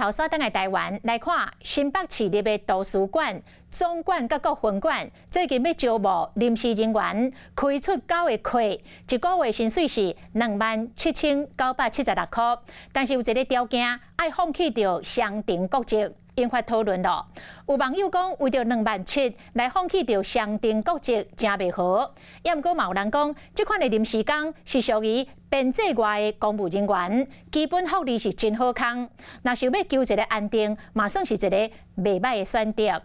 頭煞轉來台灣來看新北市立的圖書館總館佮各分館最近欲招募臨時人員，開出九個缺，一個月薪水是27,976箍，但是有一个條件，愛放棄著雙重國籍，引發討論咯。有網友講，為著2萬7來放棄著雙重國籍，誠袂好。也毋過嘛有人講，這款的臨時工是屬於編制外的公務人員，基本福利是真好康。若想欲求一个安定，嘛算是一个袂䆀的選擇。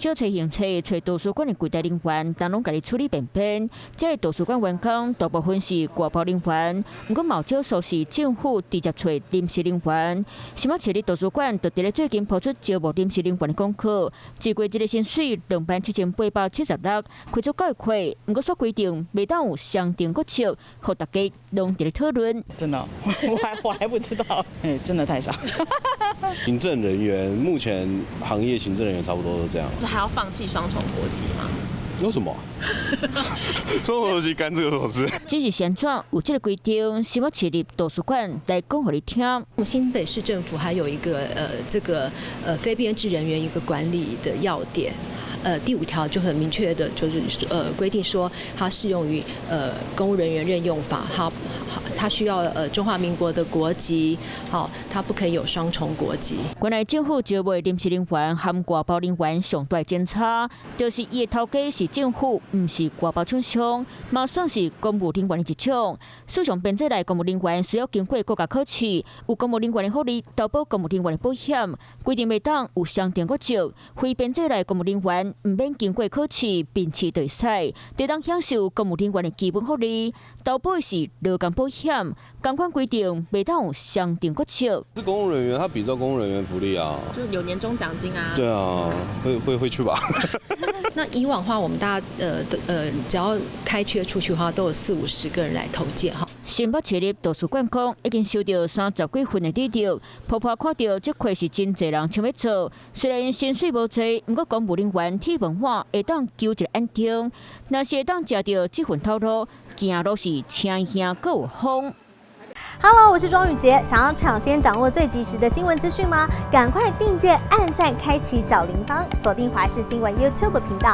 少揣閒冊，揣圖書館的櫃台人員，當攏共你處理便便。這个圖書館員工大部分是外包人員，毋過嘛有少數是政府直接揣臨時人員。新北市立圖書館就佇咧最近拋出招募臨時人員的廣告，一個月一个薪水27,876，開出九个缺，毋過煞規定袂當有雙重國籍，予大家攏佇咧討論。真的，我還不知道，哎，真的太少。行政人員目前行業行政人員差不多都這樣。還要放棄雙重國籍嗎？有什麼？雙重國籍干這個什麼事？只是現狀有這個規定，新北市立圖書館來講予你聽。新北市政府還有一個這個非編制人員一個管理的要點，第五條就很明確的，就是規定說，它適用於公務人員任用法，它需要中華民國的國籍，好，它不可以有雙重國籍。原來政府招募臨時人員和外包人員上大爭差，就是伊的頭家是政府，毋是外包廠商，嘛算是公務人員的一種。事實上編制內公務人員需要經過國家考試，有公務人員的福利，投保公務人員的保險，規定袂當有雙重國籍。非編制內公務人員毋免經過考試，面試就會使，會當享受公務人員的基本福利，投保的是勞工保險。仝款規定袂當有雙重國籍。是公務人員，他比照公務人員福利啊，就有年終獎金啊。對啊，會去吧。那以往話，我們大家只要開缺出去的話，都有四五十個人來投件哈。新北市立圖書館講，已經收到30幾份的履歷，婆婆看著這塊是真濟人搶欲做。雖然薪水無濟，毋過公務人員鐵飯碗會當求一個安定。若是會當食著這份頭路，行路是車聲閣有風。 Hello，我是莊宇潔，想要搶先掌握最及時的新聞資訊嗎？趕快訂閱、按讚、開啟小鈴鐺，鎖定華視新聞 YouTube 頻道。